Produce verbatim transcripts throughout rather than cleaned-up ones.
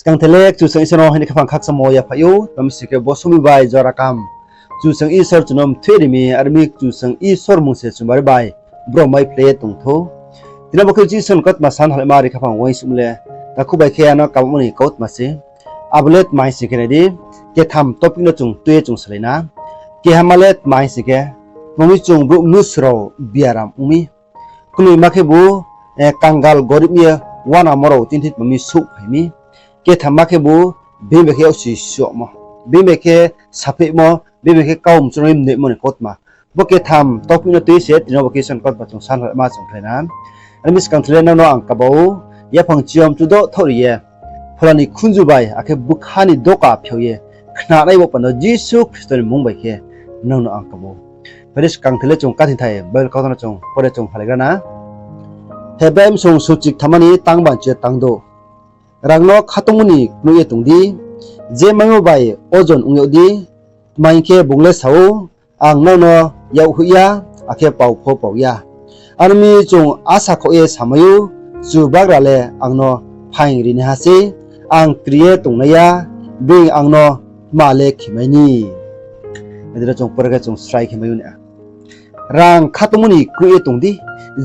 Skang the le Kchusoyang Isor no hini khaphang khakchangmo yaphaih ou, tma mi sing khe bo somoing bai jora kaham Kchusoyang Isor chung no mthoih ri mi, are ong mi Kchusoyang Isor mmung se chung bari bai brom mai phlai ye tong thou. Tini bo khe Jisu ni kautma san halaima ri khaphang uaingsouhmo le, takhu bai khe ano kabamo ni kautma se. Abo le tma hing sing khe nai di, ketham topic no chung tui ye chung salai na. Keha ma le tma hing sing khe, tma mi chung brouh mnusu rao biaram ong mi. Knoima khebu, eh, kangal gorib ye uanamo rao chini thing tma mi souhphai mi. Ketham ma khebu, being bai khe yaksi suhmo, being bai khe sapheihmo, being bai khe kau mchunoi mnoimo ni kautma. Bo ketham topic no tui se tini bo khe Isor ni kautma chung san halaima chung khlai na. Are ong mi skang the le nrao no ang kaba ou, yaphang chiyom chudo thaoh ri ye, phola ni khunju bai, akhe bkha ni doka phiao ye, khnanai bo panda Jisu Khristo ni mmung bai khe nrao no ang kaba ou. Phai di skang the le chung kathingthai Bible kautma no chung pore chung halaigra na. Hebrai bsong suchik thamani tang banchi tang douh. Rang no khatungmo ni knoih ye tong di, je maimo bai ojon ong yag di, tma hing khe bung le sa ou, ang nrao no yak hoih ya, akhe pao pho pao ya. Are ong mi chung asa khaoh ye samai ou, Chubagra le ang no phaing rinaiha sei, ang kri ye tongnai ya, being ang no tma le khemai ni. Nai di, ro chung pore khe chung srai khe mai ou na. Rang khatungmo ni knoih ye tong di,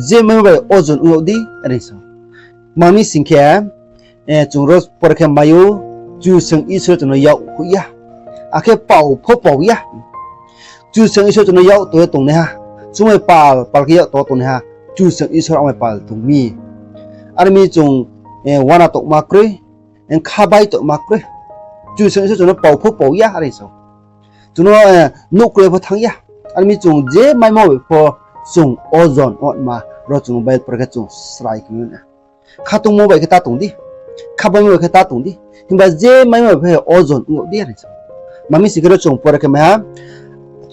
je maimo bai ojon ong yag di, are sa ou. Tma mi sing khe, eh, chung ro pore khe mai ou, Kchusoyang Isor chung no yak hoih ya, akhe pao pho pao ya. Kchusoyang Isor chung no yak tong ye tongnaiha, chung bai pal pal khe yak tong tongnaiha, Kchusoyang Isor ang bai pal tong mi. Are ong mi chung, eh, uana tongma kroi, eh, khabai tongma kroi. Kchusoyang Isor chung no pao pho pao ya, are sa ou. Chung no, eh, nouh kroi pho thanng ya. Are ong mi chung je maimo bai pho chung ojon ongma, ro chung Bible pore khe chung srai khe mai ou na. Khatungmo bai khe ta tong di, khabaimo bai khe ta tong di, himba je maimo bai pho ojon ong yag di, are sa ou. Tma mi sing khe ro chung pore khe mai ha,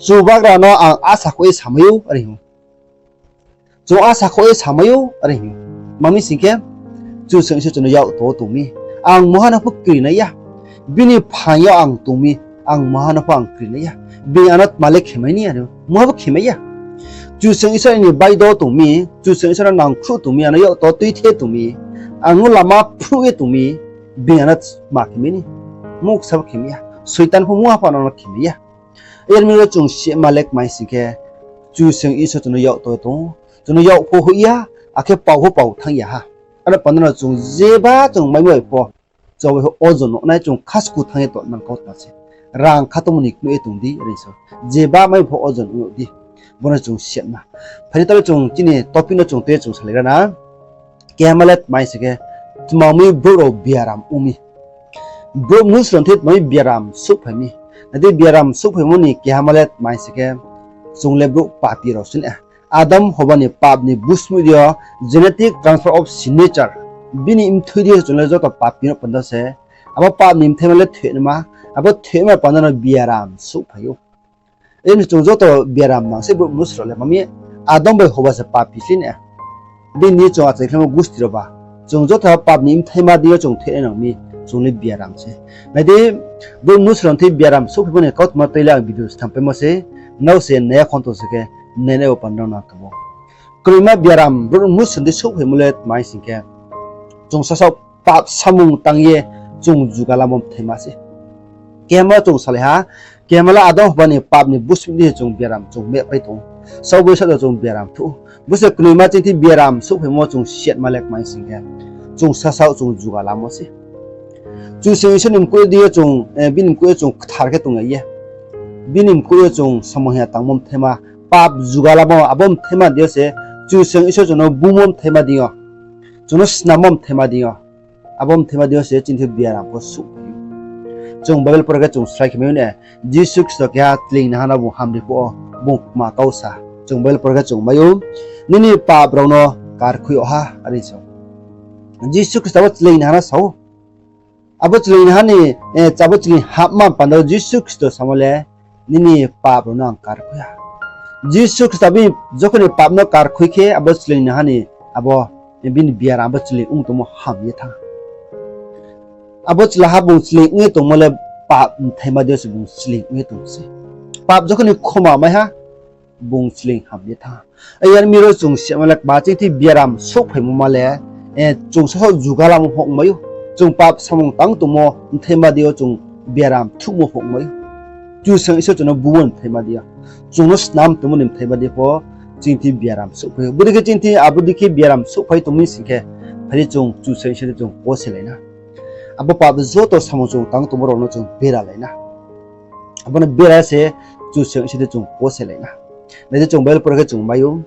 Chubagra no ang asa khaoh ye samai ou, are hing ou. Chung asa khaoh ye samai ou, are hing ou. Tma mi sing khe, Kchusoyang Isor chung no yak tong tong mi, ang muha no pho kri nai ya. Bini phaing yo ang tong mi, ang muha no pho ang kri nai ya. Being ano tma le khemai ni, are muha pho khemai ya. Kchusoyang Isor aini baido tong mi, Kchusoyang Isor no nangkhruh tong mi, ano yak to tuithe tong mi, ang no lama phruh ye tong mi, being ano tma khemai ni, muksa pho khemai ya. Soitan pho muha pho ano no khemai ya. Are ong mi ro chung sima le tma hing sing khe, Kchusoyang Isor chung no yak tong ye tong ou, chung no yak pho hoih ya, akhe pao pho pao thanng ya ha. Aro panda no chung jeba chung maimo bai pho, chung bai pho ojon ong nai, chung khasku thanng ye tongman kautma se. Rang khatungmo ni knoih ye tong di, are sa ou. Jeba maimo pho ojon ong yag di. Bo no chung sima. Phai di, taoh le chung chini topic no chung tui ye chung salaigra na. Keha ma le tma hing sing khe, tma mi brouh rao biaram ong mi. Brouh mnusu rao thing tma mi biaram souhphai mi. Nai di, biaram souhphaimo ni keha ma le tma hing sing khe, chung le brouh papi rao se na. Adam Hoba ni pap ni busmih dei yo, genetic transfer of sin nature, bini mthui dei yo chung le joto papi no panda se. Abo pap ni mthaima le thoinaima, abo thoinaima panda no biaram souhphai ou. Are ong mi chung joto biaram nang se brouh mnusu rao le, tma mi Adam bai Hoba se papi se na. Bini chung achaikhlaimo gusti rao ba. Chung joto pap ni mthaima dei yo chung thoinai nang mi, chung le biaram se. Nai di, brouh mnusu rao thing biaram souhphaimo ni kautma tui le ang video se thanngpaimo se, nrao se nai ya khon tong se khe, nainai bo panda no nang kamo. Knoima biaram brouh mnusu rao thing souhphaimo le tma hing sing khe, chung sasaoh pap samung tang ye chung juga lamo mthaima se. Keha ma chung salai ha, keha ma le Adam Hoba ni pap ni busmih dei chung biaram chung mehpai tong ou. Saoh boi saoh chung biaram thuh ou. Bo se knoima chini thing biaram souhphaimo chung sima le tma hing sing khe, chung sasaoh chung juga lamo se. Kchusoyang Isor ni mkoih dei yo chung, eh, bini mkoih yo chung kthar khe tong ya ye. Bini mkoih yo chung samung hamya tangmo mthaima, pap juga lamo abo mthaima dei yo se, Kchusoyang Isor chung no bumo mthaima dei yo, chung no snammo mthaima dei yo, abo mthaima dei yo se chini thing biaram pho souhphai ou. Chung Bible pore khe chung srai khe mai ou na, Jisu Khristo keha chleing naiha no bung hamri phuh wo, bung kma kau sa. Chung Bible pore khe chung mai ou, nini pap rao no karkhui yag ha, are sa ou. Jisu Khristo abo chleing naiha no sa ou. Abo chleing naiha ni, eh, abo chleing hapma panda wo Jisu Khristo samo le, nini pap rao no ang karkhui ha. Jisu Khristo bini jokhon ni pap no karkhui khe, abo chleing naiha ni, abo, eh, bini biaram abo chleing ong tongmo ham ye thanng. Abo chla ha bung chleing ong ye tongmo le pap mthaima dei yo se bung chleing ong ye tong se. Pap jokhon ni khoma mai ha, bung chleing ham ye thanng. Are ong mi ro chung sima le kma chini thing biaram souhphaimo ma le, eh, chung sasaoh juga lamo pho ongmai ou. Chung pap samung tang tongmo mthaima dei yo chung biaram thuhmo pho ongmai ou. Kchusoyang Isor chung no bumo ni mthaima dei yo, chung no snam tongmo ni mthaima dei pho chini thing biaram souhphai ou. Bodei khe chini thing abo dei khe biaram souhphai tongmi sing khe, phai di chung Kchusoyang Isor thing chung koselai na. Abo pap joto samung chung tang tongmo rao no chung beralai na. Abo no bera se Kchusoyang Isor thing chung koselai na. Nai di, chung Bible pore khe chung mai ou.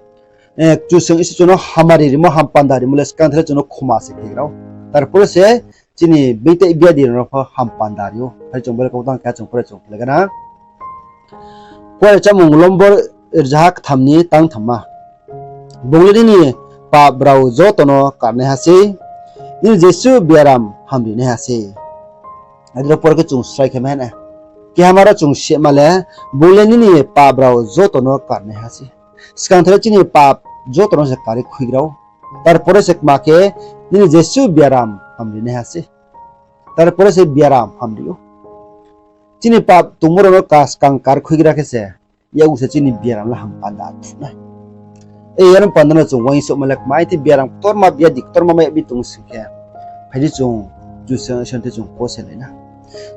Kchusoyang Isor chung no hamari rimo, hampanda rimo le skangther le chung no khoma se khe rao. Tarpore se chini beingtai biadi rao no pho hampanda ri ou. Phai chung Bible kautang khe chung pore chung khlai gana. Kuarechamung lombor rzaha ktham ni tangthamma. Bung le nini pap rao joto no karnaiha sei, nini jesuh biaram hamrinaiha sei. Adro pore khe chung srai khe mai ha na. Kehama ro chung sema le, bung le nini pap rao joto no karnaiha sei. Skangther le chini pap joto no se kari khuigra ou. Tarpore se kma khe nini jesuh biaram hamrinaiha sei. Tarpore se biaram hamri ou. Chini pap tongmo rao no ka skang kar khuigra khe se, yakgu se chini biaram le hampanda thuh nai. E, yar panda no chung uaingsouhma le kma, thing biaram ktorma biadi ktorma mai ya bi tong sing khe, phai di chung Kchusoyang Isor thing chung koselai na.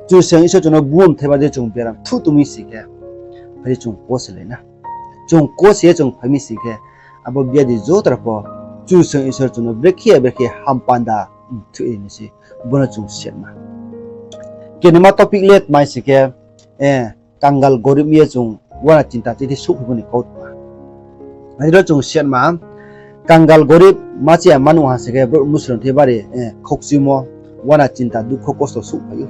Kchusoyang Isor chung no bumo mthaima dei chung biaram thuh tongmi sing khe, phai di chung koselai na. Chung kose ye chung phai mi sing khe, abo biadi joto rao pho Kchusoyang Isor chung no brekhe ya brekhe hampanda thuh ye ni se, bo no chung sema. Kenima topic le tma sing khe, kangal gorib mi ye chung uana chinta chiti souhphai bo ni kautma. Adro chung sema, kangal gorib ma chaya ma nuh ha sing khe brouh mnusu rao thing bari khaukchuimo, uana chinta dukho kosto souhphai ou.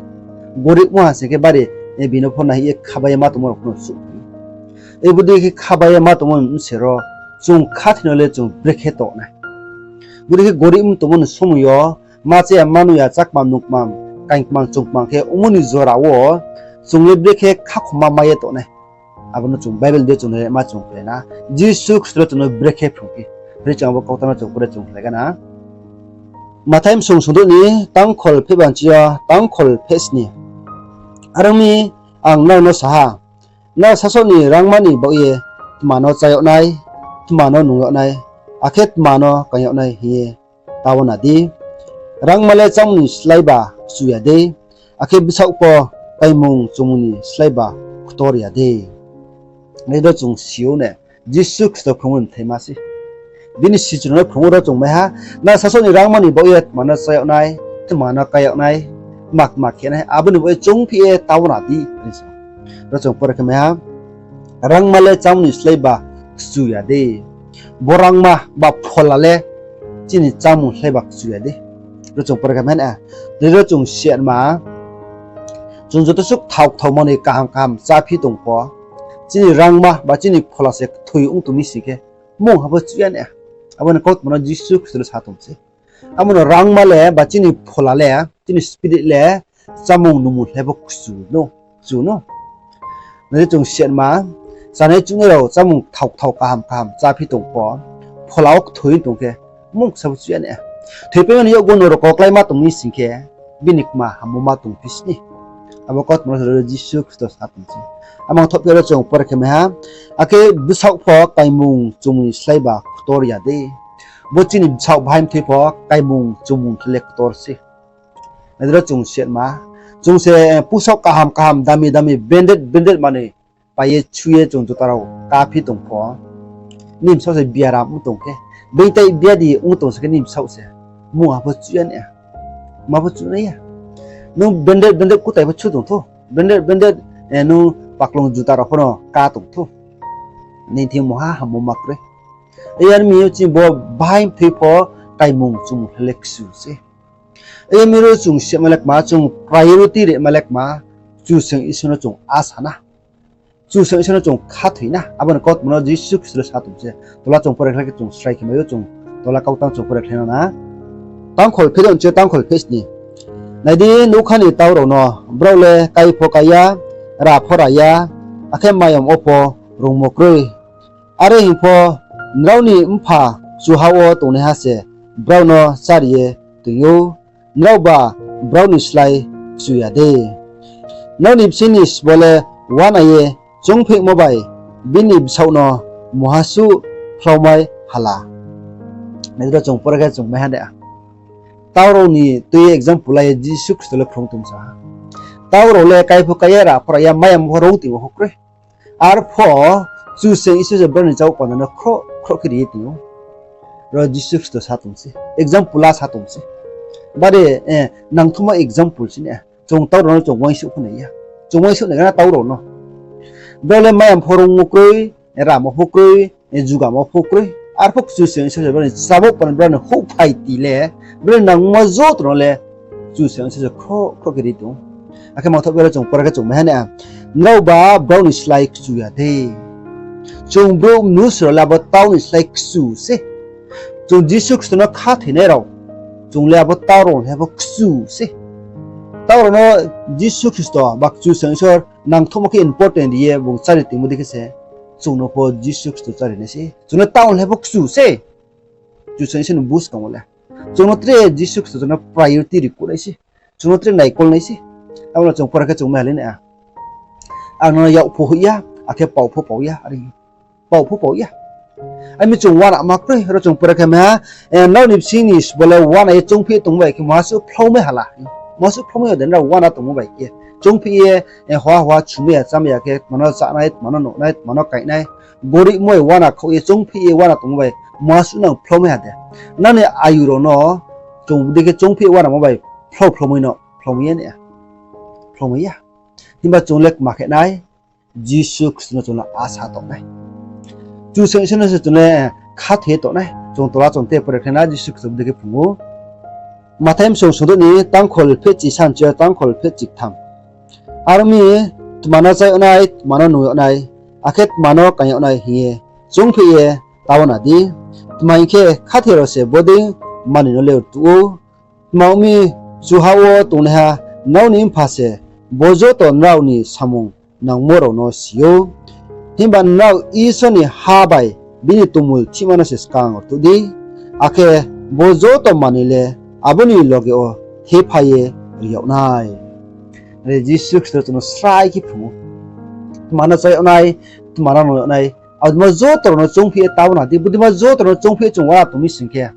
Gorib ong ha sing khe bari bini pho nai ye khabai ye ma tongmo rao pho no souhphai ou. Bodei khe khabai ye ma tongmo ni bsero chung khathoi no le chung brekhe toh nai. Bodei khe gorib ong tongmo ni somoi yo ma chaya ma nuh ya, chakmam nukmam, kaingkmang chungkmang khe ongmo ni jora wo chung le brekhe khakhoma mai ye toh nai. Abo no chung Bible dei chung naima chung khlai na. Jisu Khristo le chung no brekhe phrung phi. Ri chung abo kautang no chung pore chung khlai gana. Mathai bsung sungdouh ni tangkhol phehbanchi yo tangkhol phehsni. Are ong mi, ang nrao no sa ha, nrao sasaoh ni rangma ni baoh ye tma no chá yag nai, tma no nung yag nai, akhe tma no kaing yag nai hing ye ta uana di. Rangma le chámung ni sláiba kchu ya dei, akhe bsaoh pho kaimung chumung ni sláiba ktor ya dei. Nai do chung si ou ne, Jisu Khristo phrungmo ni mthaima se. Bini sichu rao no phrung ou, ro chung mai ha, nrao sasaoh ni rangma ni baoh ye tma no chá yag nai, tma no kaing yag nai, tma tma khe nai, abo ni baoh ye choungphi ye ta uana di. Ro chung pore khe mai ha, rangma le chámung ni sláiba kchu ya dei. Bo rangma ba phola le chini chámung sláiba kchu ya dei. Ro chung pore khe mai ha, tei ro chung si ya ma, chung joto suh kthao kthao manoi kaham kaham cháphi tong pho, chini rangma ba chini phola se kthoi ong tong mi sing khe, mungha pho chu ya na. Abo ni kautma no Jisu Khristo le sa tong se. Abo no rangma le ba chini phola le, chini spirit le, chámung nungmung sláiba kchu no, kchu no. Nai di chung si ya ma, chánai chuhnai rao chámung kthao kthao kaham kaham cháphi tong pho, phola wo kthoi tong khe, mungsa pho chu ya na. Thoipaimo ni yakgu no rokokláima tong mi sing khe, bini kma hammo ma tongphi sni. Abo kautma no Jisu Khristo sa tong se. Amang thohphi ro chung pore khe mai ha, akhe bsaoh pho kaimung chumung ni sláiba ktor ya dei. Bo chini bsaoh bahai mthoi pho kaimung chumung khe le ktor se. Nai di ro chung si ya ma, chung se, pusaoh kaham kaham, dami dami, branded branded manoi pai ye chu ye chung juta rao kaphi tong pho, nini bsaoh se biaram ong tong khe, beingtai biadi ong tong se khe nini bsaoh se, mungha pho chu ya na, ma pho chu nai ya. Nung branded branded kutai pho chu tong thou, branded branded, nung paklong juta rao pho no ka tong thou, nini thing mungha hammo ma kroi. Yar mi yo chini bo bahai mthoi pho kaimung chumung le kchu se. Yar mi ro chung si ya ma le kma, chung priority ri ma le kma, Kchusoyang Isor no chung asa na. Kchusoyang Isor no chung khathoi na. Abo ni kautma no Jisu Khristo le sa tong se. Tola chung pore khlai khe chung srai khe mai ou, chung tola kautang chung pore khlai na na. Tangkhol pheh dong chi yo tangkhol pheh sni. Nai di, nougkha ni tau rao no brao le kai pho kai ya, ra pho ra ya, akhe mayam wo pho rungmo kroi. Are hing pho, nrao ni Mpha kchuha wo tongnaiha se brao no chári ye toing ou, nraoba brao ni slái kchu ya dei? Nrao ni bsing ni sbo le uana ye choungpheihmo bai bini bsaoh no mungha suh phlaumai hala. Nai di, ro chung pore khe chung mai ha de a. Tau rao ni tui ye example la ye Jisu Khristo le phrung tong sa ha. Tau rao le kai pho kai ya, ra pho ra ya, maya mo pho rung tongmo pho kroi. Arpho Kchusoyang Isor se brao ni chao panda no khroh khroh khe ri ye tong ou. Ro Jisu Khristo sa tong se, example la sa tong se. Bade, eh, nangthouhmo example si na. Chung tau rao no chung uaingsouh pho nai ya. Chung uaingsouh nai gana tau rao no. Brao le maya pho rungmo kroi, ramo pho kroi, jugamo pho kroi. Arpho Kchusoyang Isor se brao ni chabao panda brao ni houhphai ti le, brao ni nangmo joto no le Kchusoyang Isor se khroh khroh khe ri tong ou. Akhe mangthaoh phi ro chung pore khe chung mai ha na. Nraoba brao ni slái kchu ya de. Chung brouh mnusu rao le abo tau ni slái kchu se. Chung Jisu Khristo no khathoinai rao, chung le abo tau rao ni slái pho kchu se. Tau rao no Jisu Khristo ba Kchusoyang Isor nangthouhmo khe important ri ye bung chári tongmo dei khe se, chung no pho Jisu Khristo chári nai se. Chung le tau ni slái pho kchu se. Kchusoyang Isor ni buskang wo le chung no tre Jisu Khristo chung no priority ri kuh nai se. Chung no tre naikol nai se. Abo no chung pore khe chung mai ha le na. Ang no yak pho hoih ya, akhe pau pho pau ya, are pau pho pau ya. Ami chung uana ma kroi, ro chung pore khe mai ha, eh, nrao ni bsing ni sbo le uana ye choungphi tongmo bai khe muha suh phlaumai ha la. Muha suh phlaumai ha de nrao uana tongmo bai khe. Choungphi ye, eh, hua hua chumai ya, chámai ya khe, tma no chánai, tma no nuhnai, tma no kainai. Gorib moi uana khouh ye, choungphi ye uana tongmo bai muha suh nang phlaumai ha de. Nang ni ayu rao no chung dei khe choungphi uanamo bai phlau phlaumai no, phlaumai ya na. Phlaumai ya. Himba chung le kma khe nai, Jisu Khristo no chung le asa tong nai. Kchusoyang Isor no se chung le khathoi ye tong nai. Chung tola chung te pore khe na Jisu Khristo bodei khe phrung ou. Mathai bsong sungdouh ni tangkhol phehchi sanchi yo tangkhol phehchi ktham. Aro mi tma no chá yag nai, tma no nung yag nai, akhe tma no kaing yag nai hing ye choungphi ye ta uana di. Tma hing khe, khathoi rao se bodei manoi no le rtuh ou. Tma ong mi, kchuha wo tongnaiha nrao ni Mpha se bo joto nrao ni samung nangmo rao no si ou. Himba nrao Isor ni ha bai bini tongmung thihma no se skang rtuh di, akhe bo joto manoi le abo ni loge wo thepha ye ri yag nai. Are Jisu Khristo chung no srai khe phrung ou. Tma no chá yag nai, tma no nung yag nai, abo deima joto rao no choungphi ye ta uana di, bodeima joto rao no choungphi ye chung uana tong mi sing khe,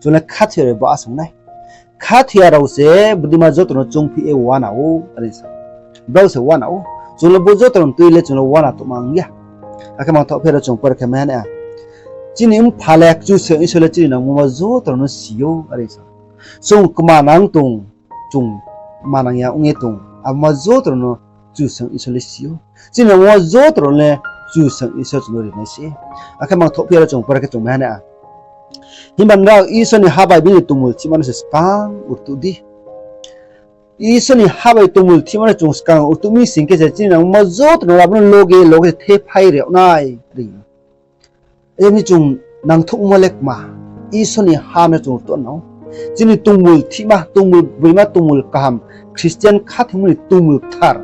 chung le khathoi rao ba asong nai. Khathoiya rao se bodeima joto no choungphi ye uana ou, are sa. Brao se uana ou. Chung le bo joto rao no tui le chung le uana tongma ong ya. Akhe mangthaoh phi ro chung pore khe mai ha na. Chini Mpha le Kchusoyang Isor le chini nangmo ma joto rao no si ou, are sa. Chung kmanang tong, chung manang ya ong ye tong, abo ma joto rao no Kchusoyang Isor le si ou. Chini nangmo ma joto rao le Kchusoyang Isor chung no ri nai se. Akhe mangthaoh phi ro chung pore khe chung mai ha na. Himba nrao Isor ni ha bai bini tongmung thihma no se skang rtuh di. Isor ni ha bai tongmung thihma no chung skang rtuh mi sing khe se chini nangmo ma joto no abo no loge loge se thepha ye ri yag nai, are. Abo ni chung nangthouhmo le kma, Isor ni ha no chung rtuh nang ou. Chini tongmung thihma, tongmung boima, tongmung kaham, Christian khathoimo ni tongmung kthar,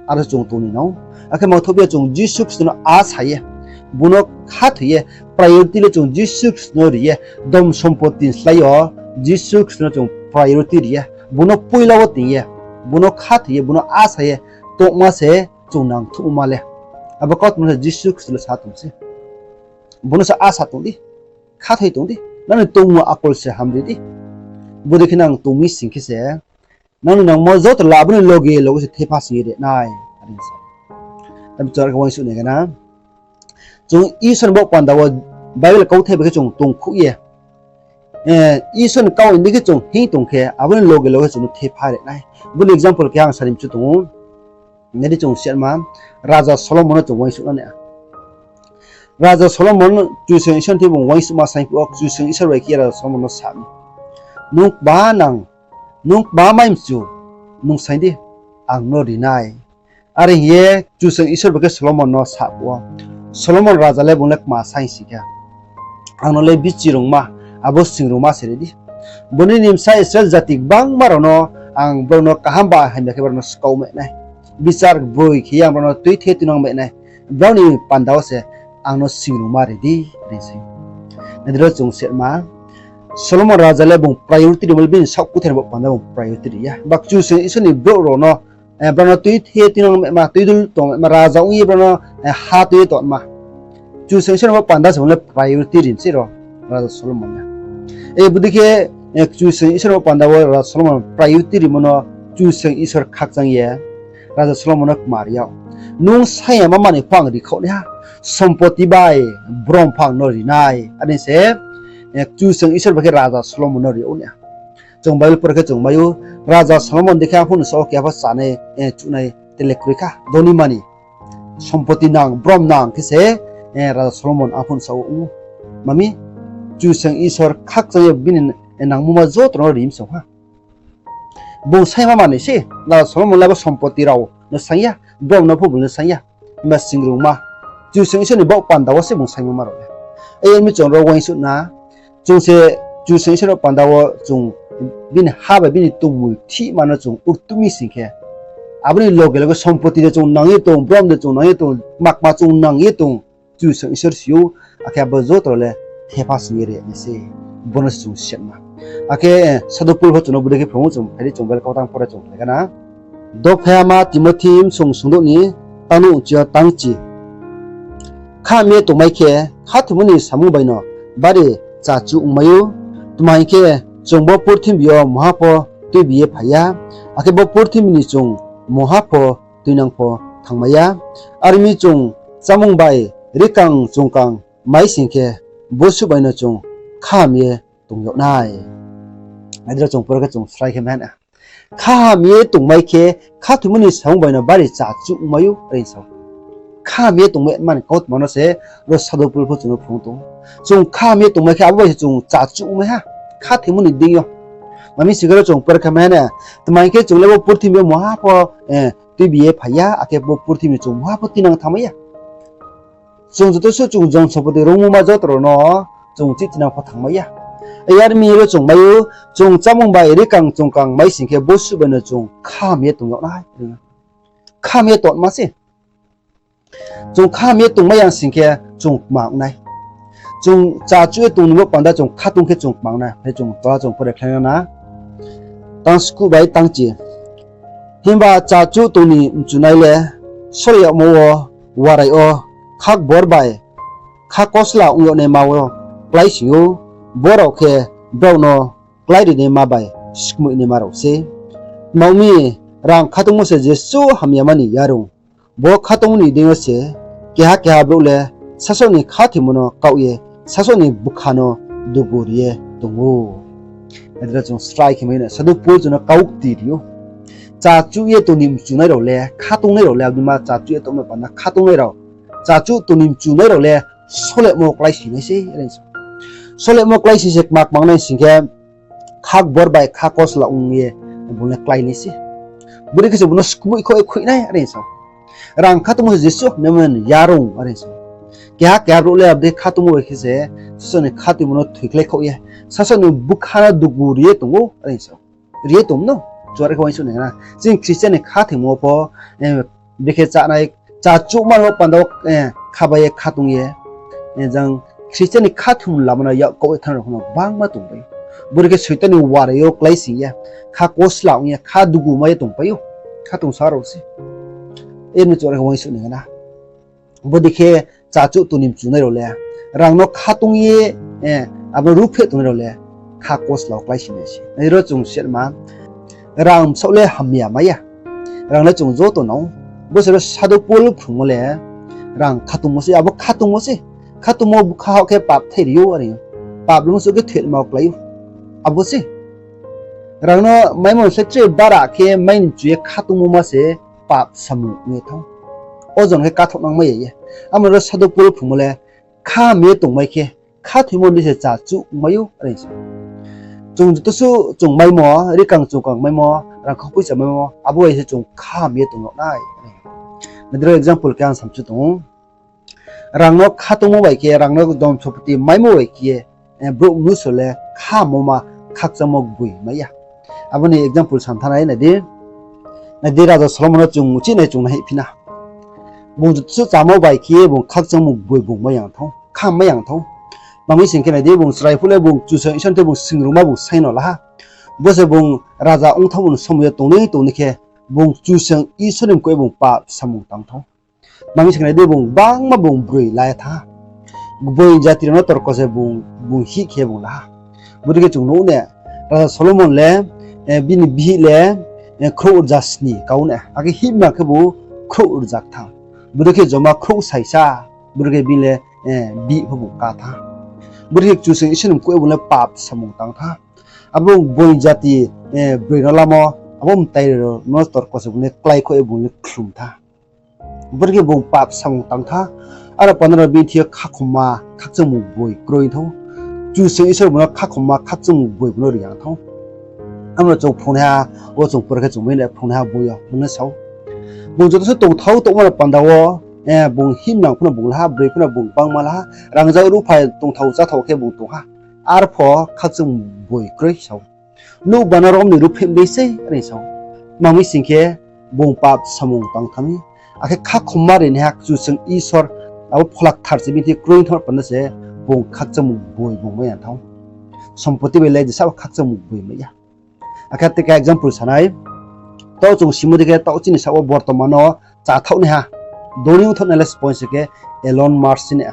aro chung tong ni nang ou. Akhe mangthaoh phi ye chung Jisu Khristo no asa ye, bung no khathoi ye, priority le chung Jisu Khristo no ri ye, dhon sompoti ni slái yo Jisu Khristo no chung priority ri ye, bung no poila wo tong ye, bung no khathoi ye, bung no asa ye tongma se chung nangthouhma le. Abo kautma se Jisu Khristo le sa tong se. Bung no se asa tong di, khathoi tong di, nang ni tongmung akol se hamri di. Bodei khe nang tong mi sing khe se, nang ni nangmo joto la abo ni loge loge se thepha sing ye ri nai, are sa. Tamo chung are khe uaingsouh nai gana. Chung Isor ni baoh panda wo Bible kauthai bai khe chung tongkhouh ye, eh, Isor ni kau ni dei khe chung hing tong khe, abo ni loge loge chung no thepha ri nai. Bo ni example khe ang sari mchu tong ou. Nai di chung sima, Raja Solomon no chung uaingsouh na nai. Raja Solomon Kchusoyang Isor ni thing bung uaingsouhma saing phuh wo Kchusoyang Isor bai khe Raja Solomon no sa mi, Nung kba nang, nung kba mai mchu, nung saing di, ang no ri nai. Are hing ye Kchusoyang Isor bai khe Solomon no sa phuh wo, Solomon raja le bung le kma saing sing khe, Ang no le bichirungma, abo singrungma se ri di. Bung ni bsa Israel jati gbangma rao no ang brao no kaham ba hamya khe brao no skau mai nai. Bichar broi khe ye ang brao no tuithe tuinang mai nai. Brao ni panda wo se ang no singrungma ri di, are sa. Nai di ro chung sima, Solomon raja le bung priority rimo le bini saoh kuthai ni baoh panda bung priority ri ya. Ba Kchusoyang Isor ni brouh rao no, eh, brao no tuithe tuinang maima, tuidul tong maima, raja ong ye brao no, eh, ha tui ye tong ma. Kchusoyang Isor ni baoh panda se bung le priority ri se ro, Raja Solomon le. Eh, bodei khe Kchusoyang Isor ni panda wo Raja Solomon priority rimo no Kchusoyang Isor khakchang ye Raja Solomon no kma ri yag. Nung sa yama manoi pho ang rikhaoh naiha, sompoti bai brom pho ang no ri nai, are se Kchusoyang Isor bai khe Raja Solomon no ri yag naiha. Chung Bible por khe chung mai ou, Raja Solomon dei khe arphuh ni sao keha pho chanai, chuhnai tele kroi kha, doni mani, sompoti nang, brom nang khe se Raja Solomon arphuh ni sao ong ou. Mami, Kchusoyang Isor khakchang ye bini nangmoma joto no ri mi se ha. Bung saingma manoi se, Raja Solomon le bo sompoti rao no saing ya, brom no pho bung le saing ya. Himba singrungma, Kchusoyang Isor ni baoh panda wo se bung saingma ma rao le. Are mi chung ro uaingsouh na, chung se Kchusoyang Isor ni panda wo chung bini ha bai bini tongmung thihma no chung urtuh mi sing khe, abo ni loge loge sompoti de chung nang ye tong, brom de chung nang ye tong, makma chung nang ye tong, Kchusoyang Isor si ou, akhe abo joto le thepha sing ye ri nai se. Bo no se chung siatma. Akhe Sadhu Pol pho chung no bodei khe phrung ou, chung phai di, chung Bible kautang pore chung khlai kha na. Dopha ma Timothi bsung sungdouh ni tang nouh chi yo tang chi. Kham ye tongmai khe khathoimo ni samung bai no bari chachuh ongmai ou. Tma hing khe, chung bo purthimbi yo mungha pho tuibi ye phai ya, akhe bo purthimbi ni chung mungha pho tuinang pho thanngmai ya. Are mi chung chámung bai rikang chungkang mai sing khe, bosuh bai no chung kham ye tong yag nai. Adro chung pore khe chung srai khe mai na. Kham ye tongmai khe khathoimo ni samung bai no bari chachuh ongmai ou, are sa ou. Kham ye tongmai mani kautma no se ro Sadhu Pol pho chung no phrung tong ou. Chung kham ye tongmai khe abo bai se chung chachuh ongmai ha, khathoimo ni deing yo. Mami sing khe ro chung pore khe mai na, tma hing khe chung le bo purthimbi yo mungha pho tuibi ye phai ya, akhe bo purthimbi chung mungha pho tuinang thanngmai ya. Chung joto suh chung jon sompoti rungmoma joto rao no chung chih tuinang pho thanngmai ya. Are mi ro chung mai ou, chung chámung bai rikang chungkang mai sing khe bosuh bai no chung kham ye tong yag nai. Kham ye tongma se. Chung kham ye tongmai ya sing khe chung kma ong nai. Chung chachuh ye tong ni bo panda chung khatong khe chung kma ong nai. Hei chung tola chung pore khlai na. Tang skuh bai tang chi. Himba chachuh tong ni mchunai le sori yagmo wo, warai yo, khakbor bai khakosla ong yag naima wo kláising ou, bo rao khe brao no kláirinaima bai skmoihnaima rao sei. Tma ong mi, rang khatungmo se jesuh hamyama ni yarung. Bo khatungmo ni deing yo se keha keha brouh le sasaoh ni khathoimo no kaoh ye sasaoh ni bkha no dugu ri ye tong ou. Adro chung srai khe mai na, Sadhu Pol chung no kau kti ri ou. Chachuh ye tong ni mchunai rao le, khatungnai rao le, abo dei ma chachuh ye tongmo panda khatungnai rao, chachuh tong ni mchunai rao le solemo kláising nai se, are sa ou. Solemo kláising se kma kma ong nai sing khe, khakbor bai khakosla ong ye bung le klái nai se. Bodei khe se bung no skmoih khaoh ye khuih nai, are sa ou. Rang khatungmo se jesuh hamyama ni yarung, are sa ou. Keha keha brouh le abo dei khatungmo bai khe se sasaoh ni khatungmo no thoikhlai khaoh ye sasaoh ni bkha no dugu ri ye tong ou, are sa ou. Ri ye tong no, chuare khe uaingsouh nai na. Chini Christian ni khathoimo pho, bikhe chánai, chachuhma rao panda wo khabai ye khatung ye, jang Christian ni khathoimo lama no yak kaoh ye thanng rao pho no gbangma tong bai. Bodei khe Soitan ni warai yo kláising ye, khakosla ong ye, kha dugu mai ye tongpai ou. Khatungsa rao se. Are mi chuare khe uaingsouh nai na. Bodei khe chachuh tong ni mchunai rao le, rang no khatung ye, abo no ruhphreh tongnai rao le, khakosla wo kláising nai se. Nai ro chung siatma, rang bsaoh le hamya mai ya. Rang le chung joto nang ou. Bo se ro Sadhu Pol phrungmo le, rang khatungmo se, abo khatungmo se. Khatungmo bkha haoh khe pap thai ri ou, are ou. Pap lung suh khe thoima wo klái ou. Abo se. Rang no maimo se tre bara khe mai ni mchu ye khatungmo ma se pap samung ong ye thanng ou. Ojon khe kathaohnang mai ya ye. Amo ro Sadhu Pol phrungmo le, kham ye tongmai khe khathoimo ni se chachuh ongmai ou, are sa ou. Chung joto suh chung maimo, rikang chungkang maimo, rangkha poicha maimo, abo bai se chung kham ye tong yag nai. Nai di ro example khe ang samchu tong ou. Rang no khatungmo bai khe, rang no jon sompoti maimo bai khe, brouh mnusu le khamo ma, khakchangmo gboi mai ya. Abo ni example sam thanng nai nai di. Nai di, Raja Solomon no chung uchih nai chung nai hihphi na. Bung joto suh chámo bai khe bung khakchangmo gboi bung mai ya thanng ou, kham mai ya thanng ou. Tma mi sing khe nai di, bung chrai phuh le bung Kchusoyang Isor ni thing bung singrungma bung saing no la ha. Bo se bung raja ong thanngmo ni somoi yo tong ni tong ni khe bung Kchusoyang Isor ni mkoih ye bung pap samung tang thanng ou. Tma mi sing khe nai di, bung gbangma bung broi la ye thanng ha. Gboi jati rao no torko se bung, bung hih khe bung la ha. Bodei khe chung nuh ne, Raja Solomon le, bini bihih le, khrouh rza sni kau nai, akhe hihma khebu khrouh rza ktham. Bodei khe joma khrouh saisa, bodei khe bini le, bihih pho bung ká tha. Bodei khe Kchusoyang Isor ni mkoih ye bung le pap samung tang tha. Abo boi jati, broi no lamo, abo mtai rao no torko se bung le kláikhoh ye bung le khlum tha. Bodei khe bung pap samung tang tha. Aro panda rao bini thing yo khakhomma khakchangmung boi kroi thou. Kchusoyang Isor bung no khakhomma khakchangmung boi bung no ri yang thou. Abo no chung phrungnaiha, wo chung pore khe chung mai nai phrungnaiha boi yo bung no sa ou. Bung joto se tongthao tongma rao panda wo, bung himnang pho no bung la ha, broi pho no bung bangma la ha, rangzag ruhphai tongthao cháthao khe bung tong ha. Arpho khakchangmung boi kroi sa ou. Nouhba no rom ni ruhphreh dei sei, are sa ou. Tma hing sing khe, bung pap samung tang tha mi. Akhe khakhomma rinaiha Kchusoyang Isor, abo Phola Kthar se bini thing kroi thang panda se, bung khakchangmung boi bung mai ya thou. Sompoti bai le jesa bo khakchangmung boi mai ya. Akhe tei khe example sa nai, taoh chung simo dei khe taoh chini saoh wo bortoman no chathaohnaiha, doni ongthaohnai le sponsor khe Elon Musk ni.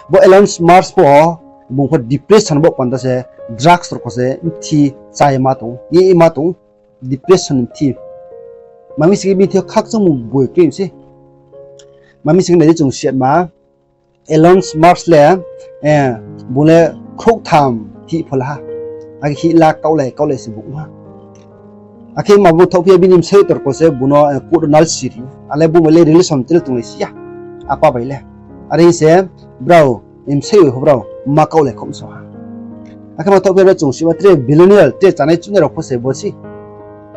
Bo Elon Musk pho, bung pho depression bo panda se, drugs rao kho se mthi chá ye ma tong, ye ma tong, depression ni mthi. Tma hing sing khe bini thing yo khakchangmung boi kroi mi se. Tma hing sing khe nai di chung siatma, Elon Musk le, bung le khrouhtham hih pho la ha. Akhe hih la kaohlai kaohlai se bung ha. Akhe ma bung thaohphi ya bini bsayouh torko se bung no, court nalsi ri ou. Ale bung bai le relation tele tonglai si ya. Apa bai le. Are se brao, bsayouh pho brao ma kaohlai khom so ha. Akhe ma thaohphi ya ro chung sima tre billionaire, tre chánai chuhnai rao pho se bo se.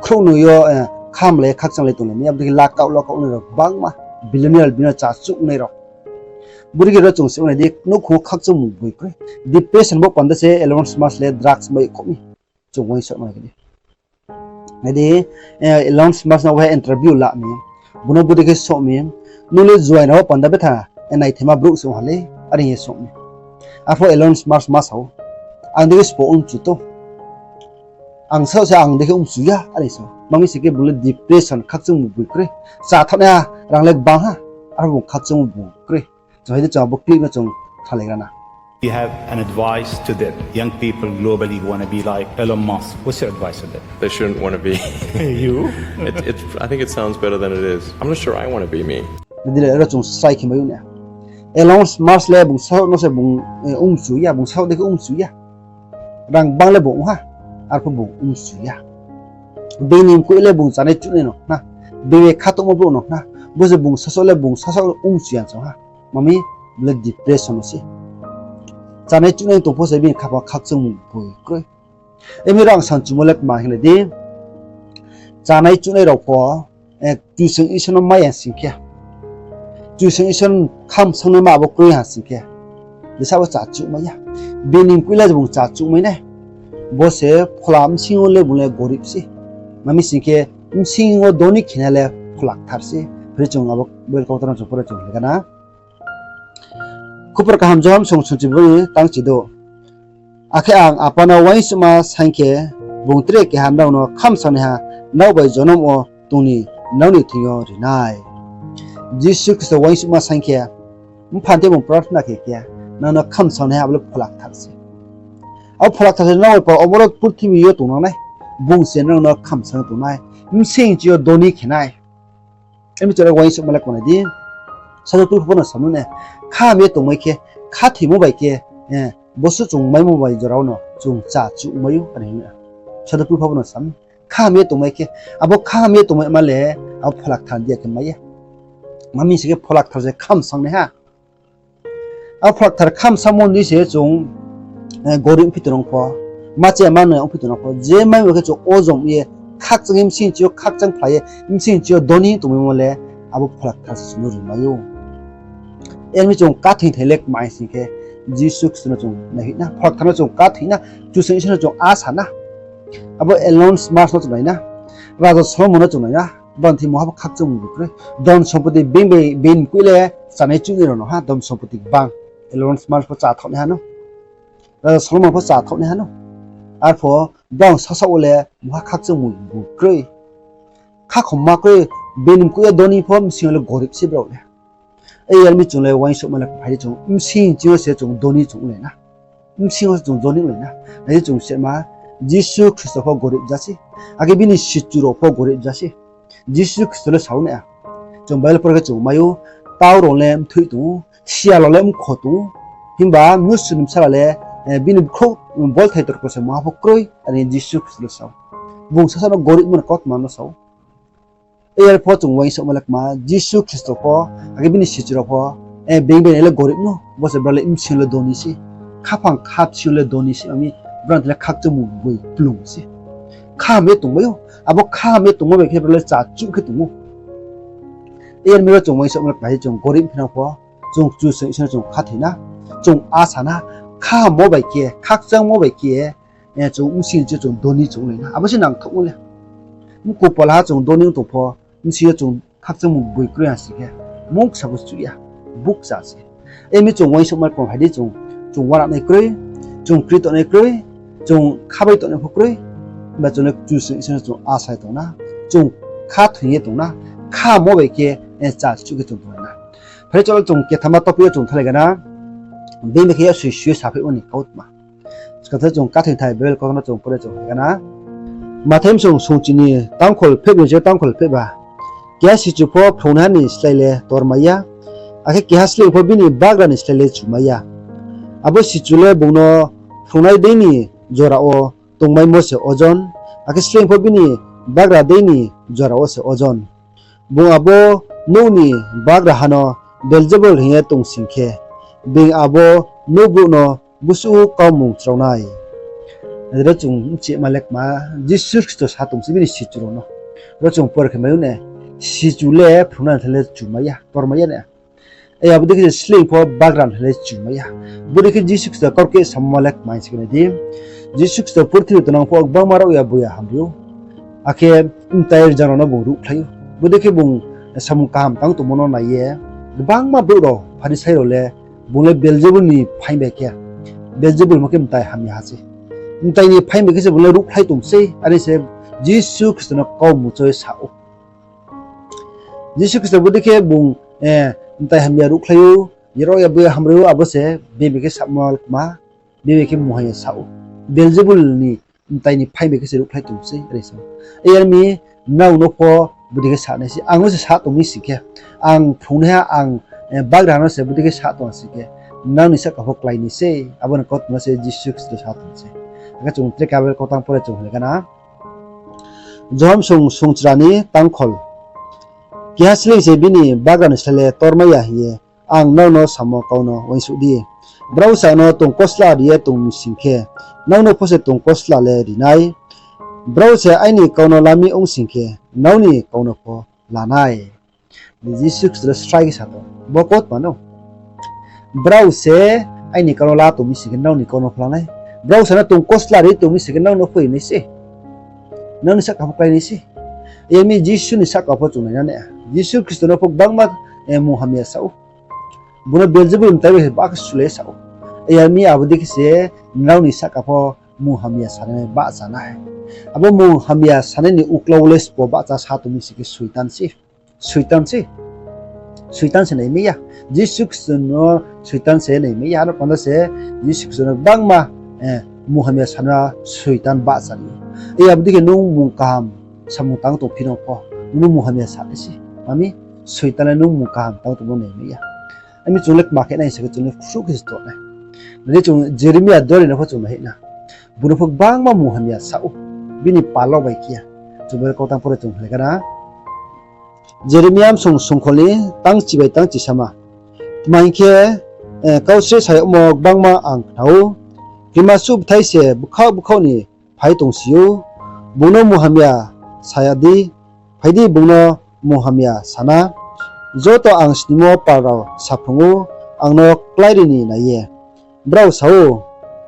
Khrouhnoi yo, khamlai khakchanglai tonglai mi, abo dei khe la kaoh la kaohnai rao gbangma, billionaire, billionaire cháchuhnai rao. Bodei khe ro chung sima nai di, nouhkhong wo khakchangmung boi kroi. Depression bo panda se Elon Musk le drugs bai khom mi. Chung uaingsouh nai khe di. Nai di, Elon Musk no waiha interview la mi. Bung no bodei khe souh mi, nung le juaing rao panda betha, naithaima brouh se ong ha le, are ye souh mi. Arpho Elon Musk ma sa ou, ang dei khe sbo ongchu to. Ang sasaoh se ang dei khe ongchu ya, are sa ou. Tma hing sing khe bung le depression khakchangmung boi kroi. Chathaohnaiha, rang le gbang ha, arpho bung khakchangmung boi kroi. Chung hai di chung abo clip no chung khnalaigra na. You have an advice to the young people globally who wanna be like Elon Musk? What's your advice to them? They shouldn't wanna be you. It, it, I think it sounds better than it is. I'm not sure I wanna be me. Nai di le ro chung srai khe mai ou na. Elon Musk le bung sasaoh no se bung, ongchu ya, bung sasaoh dei khe ongchu ya. Rang gbang le bung ong ha, arpho bung ongchu ya. Bini mkoih le bung chánai chuhnai no na, bini khatongmo brouh no na, bo se bung sasaoh le bung sasaoh ongchu ya chung ha. Tma mi, bo le depression no se. Chánai chuhnai tong pho se bini khaphang khakchangmung boi kroi. Emi rang sanchumo le tma hing nai di, chánai chuhnai rao pho, Kchusoyang Isor no mai ya sing khe, Kchusoyang Isor khamsangnaima abo kroi ha sing khe, jesa bo cháchuh mai ya. Bini mkoih le bung cháchuh mai nai. Bo se phola bsing yo le bung le gorib se. Tma mi sing khe, bsing yo doni khenai le Phola Kthar se. Phre chung abo Bible kautang no chung pore chung hingkha na. Khupor kaham Johon song sungchi boi tangchi do. Akhe ang Apa no uaingsouhma saing khe, bung tre keha nrao no khamsangnaiha nrao bai jonom wo tong ni nrao ni thing yo ri nai. Jisu Khristo uaingsouhma saing khe, mpha ni thing bung prarthana khe khe, nrao no khamsangnaiha abo le Phola Kthar se. Abo Phola Kthar se nrao bai pal omoro purthimbi yo tongnang nai, bung se nrao no khamsang tong nai, bsing chi yo doni khe nai. Emi chung le uaingsouhma le kmanai di. Sadhu Pol pho no sa mi ne, khaham ye tongmai khe, khathoimo bai khe, bosuh chung maimo bai jora wo no chung cháchuh mai ou, are hing ou. Sadhu Pol pho no sa mi, khaham ye tongmai khe, abo khaham ye tongmaima le, abo Phola Kthar deing ya khe mai ya. Tma mi sing khe Phola Kthar se khamsangnaiha. Abo Phola Kthar khamsangmo ni se chung, gorib ongphi tongnang pho, ma chaya ma nai ongphi tongnang pho, je maimo khe chung ojom ye, khakchang ye, bsing chi yo khakchang phlai ye, bsing chi yo doni tongmaimo le, abo Phola Kthar se chung no ri mai ou. Emi chung khathoi thai le kmai sing khe, Jisu Khristo no chung naihoih na, Phola Kthar no chung khathoi na, Kchusoyang Isor no chung asa na. Abo Elon Musk no chung nai na, Raja Solomon no chung nai na, bang thing mungha pho khakchangmung boi kroi. Dhon sompoti bini, bini mkoih le chánai chuhnai rao no ha, dhon sompoti gbang. Elon Musk pho chathaohnaiha no, Raja Solomon pho chathaohnaiha no. Arpho brao sasaoh wo le mungha khakchangmung boi kroi. Khakhomma kroi, bini mkoih yo doni pho bsing yo le gorib se brao le. Yar mi chung le uaingsouhma le phai di chung, bsing chi yo se chung doni chung onglai na. Bsing yo se chung doni onglai na. Nai di chung sema, Jisu Khristo pho gorib ja se, akhe bini sichu rao pho gorib ja se. Jisu Khristo le sa ou nai a. Chung Bible pore khe chung mai ou, tau rao le mthoih tong ou, sial rao le mkho tong ou, himba mnusu ni bsala le, eh, bini bkhrouh, bolthai torko se maha pho kroi, are Jisu Khristo le sa ou. Bung sasa no gorib mo ni kautma no sa ou. Yar pho chung uaingsouhma le kma, Jisu Khristo pho, akhe bini sichu rao pho, eh, being bai nai le gorib no, bo se brao le bsing yo le doni se, khaphang kha bsing yo le doni se, ami brao ni thing le khakchangmung boi kplung se. Khaham ye tongmai ou, abo khaham ye tongmo bai khe brao le chachuh khe tong ou. Yar mi ro chung uaingsouhma le kma, chung gorib phinang pho, chung Kchusoyang Isor no chung khathoi na, chung asa na, khahammo bai khe, khakchangmo bai khe, eh, chung bsing yo chung doni chung lai na, abo se nangthouhmo le. Mkhu pal ha chung doni ong tong pho, bsing yo chung khakchangmung boi kroi ha sing khe, mungsa pho chuh ya, bukcha se. Yar mi chung uaingsouhma le kma hai di chung, chung uana nai kroi, chung kri tongnai kroi, chung khabai tongnai pho kroi, himba chung le Kchusoyang Isor no chung asa ye tong na, chung khathoi ye tong na, khahammo bai khe, eh, chachuh khe chung tong na. Phai di cholo chung kethama topic yo chung thalai gana, being bai khe yasoi sui ye saphaimo ni kautma. Skang tha chung khathoi thai Bible kautma no chung pore chung gana. Mathai bsung sungchi ni tangkhol phehba ni se tangkhol phehba. Keha sichu pho phrungnaiha ni slái le tormai ya, akhe keha sleing pho bini bagra ni slái le chumai ya. Abo sichu le bung no phrungnai dei ni jora wo tongmaimo se ojon, akhe sleing pho bini bagra dei ni jora wo se ojon. Bung abo nouh ni bagraha no Belzebul hing ye tong sing khe, being abo nouh brouh no busuh kaumung chrao nai. Ro chung bchima le kma, Jisu Khristo sa tong se bini sichu rao no. Ro chung pore khe mai ou ne, sichu le phrungnai ni slái le chumai ya, tormai ya ne. Abo dei khe se sleing pho bagra ni slái le chumai ya. Bodei khe Jisu Khristo kaurkeh samo le kma hing se khe nai di. Jisu Khristo purthimbi tongnang pho gbangma rao ya boya hamri ou. Akhe mtai rzang rao no bung ruhkhlai ou. Bodei khe bung samung kaham tang tongmo no nai ye, gbangma brouh rao, Pharisai rao le, bung le Belzebul ni phaing bai khe, Belzebul mo khe mtai hamya ha se. Mtai ni phaing bai khe se bung le ruhkhlai tong sei, are se Jisu Khristo no kau muchoi sa ou. Jisu Khristo bodei khe bung, eh, mtai hamya ruhkhlai ou, rao ya boya hamri ou, abo se bini khe samo kma, bini khe mungha ya sa ou. Belzebul ni mtai ni phaing bai khe se ruhkhlai tong sei, are sa ou. Yar mi nrao no pho bodei khe sa nai se, ang no se sa tong mi sing khe, ang phrungnaiha, ang, eh, bagraha no se bodei khe sa tong sing khe, nrao ni sahka pho klái nai sei, abo ni kautma se Jisu Khristo sa tong se. Akhe chung tre khe abo kautang pore chung hing gana. Johon bsung sungchra ni tangkhol. Keha sleing se bini bagra ni slái le tormai ya hing ye ang nrao no samo kau no uaingsouh di. Brao se ang no tongkosla ri ye tong mi sing khe, nrao no pho se tongkosla le ri nai. Brao se aini kau no la mi ong sing khe, nrao ni kau no pho la nai. Jisu Khristo le srai khe sa tong, bo kautma no. Brao se aini kau no la tong mi sing khe, nrao ni kau no pho la nai. Brao se no tongkosla ri tong mi sing khe, nrao no pho ri nai se. Nrao ni sahka pho klái nai se. Yar mi Jisu ni sahka pho chung nai na ne. Jisu Khristo no pho gbangma, eh, munghamya sa ou. Bung no Belzebul mtai bai se ba khe sulai sa ou. Yar mi abo dei khe se nrao ni sahka pho munghamya sanai bahcha nai. Abo munghamya sanai ni uklau le sbo bahcha sa tong mi sing khe Soitan se. Soitan se. Soitan se naimai ya. Jisu Khristo no Soitan se naimai ya. Aro panda se Jisu Khristo no gbangma, eh, munghamya sana Soitan bahcha ni. Abo dei khe nung mung kaham samung tang tong phi nang pho, nung no munghamya sa nai se. Mami, Soitan le nung mung kaham tang tongmo naimai ya. Ami chung le kma khe nai se khe chung le ksuh khe se tong nai. Nai chung Jeremia dori no pho chung nai na. Bung no pho gbangma munghamya sa ou. Bini pal rao bai khe ya. Chung bo kautang pore chung hing gana. Jeremia bsung sungkhol ni tangchi bai tangchisama. Tma hing khe, eh, kau sreh sa yagmo gbangma ang khna ou. Krima suh bthai se bkhaoh bkhaoh ni phai tongsi ou. Bung no munghamya sa ya di, phai di bung no munghamya sa na. Joto ang snimo pal rao saphrung ou, ang no kláiri ni nai ye. Brao sa ou,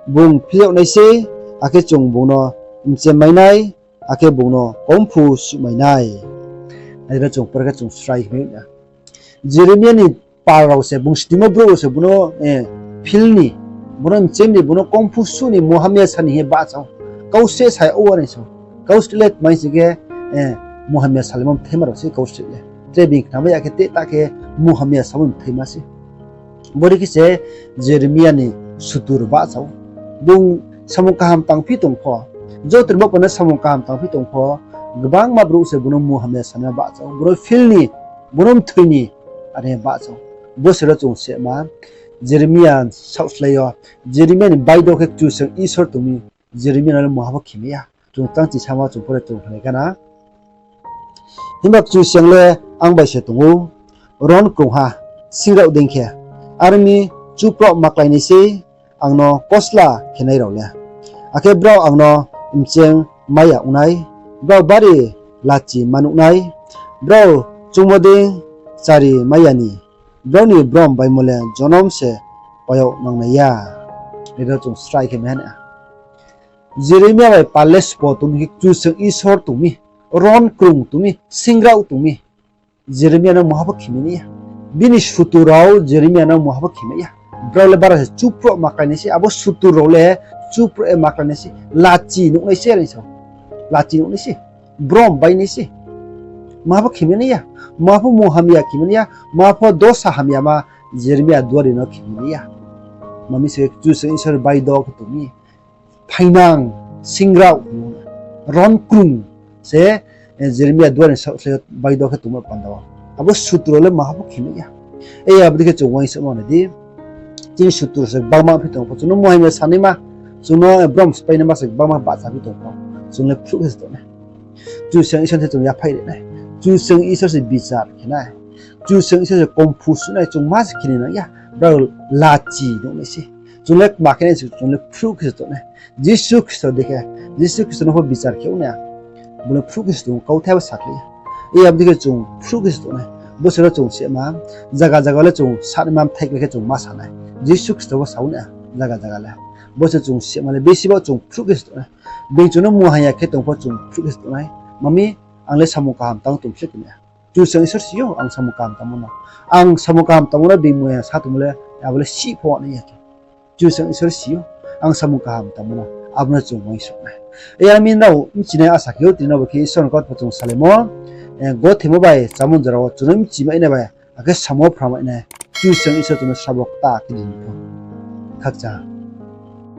bung phil yag nai sei, akhe chung bung no mchemmai nai, akhe bung no kongphu suhmai nai. Are chung pore khe chung srai himai na. Jeremia ni pal rao se, bung snimo brouh rao se bung no, eh, phil ni, bung no mchem ni, bung no kongphu suh ni, munghamya sa ni hing ye bahcha ou. Kau sreh sa ya ou are sa ou. Kau sreh le tma hing se khe, eh, munghamya salaimo mthaima rao se kau sreh le. Tre being khnamai ya khe te ta khe munghamya samo mthaima se. Bodei khe se Jeremia ni sutur bahcha ou. Bung samung kaham tangphi tong pho, Joto ni baoh panda samung kaham tangphi tong pho, gbangma brouh se bung no munghamya sanaima bahcha ou, bung no phil ni, bung no mthoi ni, are bahcha ou. Bo se ro chung sima, Jeremia saohslái yo, Jeremia ni baido khe Kchusoyang Isor tong mi, Jeremia no le mungha pho khemai ya. Chung tangchi sama chung pore chung khnai khana. Himba Kchusoyang le ang bai se tong ou, ron krungha, singraoh dei khe, are ong mi chuproh ma klái nai sei, ang no kosla khenai rao le. Akhe brao ang no mcheng mai ya ong nai, brao bari lachi ma nuh nai, brao chungmo dei chari mai ya ni, brao ni brom baimo le jonom se payag nangnai ya. Aro chung srai khe mai ha na. Jeremia bai pal le sbo tong mi khe Kchusoyang Isor tong mi, ron krung tong mi, singraoh tong mi. Jeremia no mungha pho khemai nai ya. Bini sutur rao Jeremia no mungha pho khemai ya. Brao le bara se chuproh ma klái nai sei, abo sutur rao le chuproh ye ma klái nai sei, lachi nuh nai sei, are sao. Lachi nuh nai sei. Brom bai nai sei. Mungha pho khemai nai ya. Mungha pho munghamya khemai nai ya. Mungha pho dosa hamyama Jeremia duari no khemai nai ya. Mami se Kchusoyang Isor baido khe tong mi. Phainang, singraoh, ron krung se, eh, Jeremia duari ni saohslái baido khe tongmo panda wo. Abo sutur rao le mungha pho khemai ya. E abo dei khe chung uaingsouhma nai di. Chini sutur se gbangma phi tong pho, chung no munghamya sanaima, chung no, eh, brom spáinaima se gbangma bahcha phi tong pho, chung le phruh khe se tong nai. Kchusoyang Isor the chung yaphaih ri nai. Kchusoyang Isor se bichar khe nai. Kchusoyang Isor se komphus nai, chung ma se khe ni nang ya. Brao lachi nuh nai sei. Chung le kma khe nai se, chung le phruh khe se tong nai. Jisu Khristo dei khe, Jisu Khristo no pho bichar khe ong nai. Bo le phruh khe se tong, kauthai bo sakhlai ya. E abo dei khe chung phruh khe se tong nai. Bo se ro chung sima, zaga zaga le chung sanaima mthai khe khe chung ma sa nai. Jisu Khristo bo sa ou nai, zaga zaga le. Bo se chung sima le, bisi bo chung phruh khe se tong nai. Being chung no munghamya khe tong pho chung phruh khe se tong nai. Mami, ang le samung kaham tang tong se khe nai. Kchusoyang Isor si ou, ang samung kaham tangmo no. Ang samung kaham tangmo no being munghamya sa tongmo le, abo le sih pho nai ya khe. Kchusoyang Isor si ou, ang samung kaham tangmo no, abo no chung uaingsouh nai. E, ami nrao bchinai asa khe ou, tini bo khe Isor ni kautma chung salaimo, eh, gothemo bai chámo jora wo chung no bchimai nai bai, akhe samo phramai nai, Kchusoyang Isor chung no srabo kta khe di ni pho. Khakchang.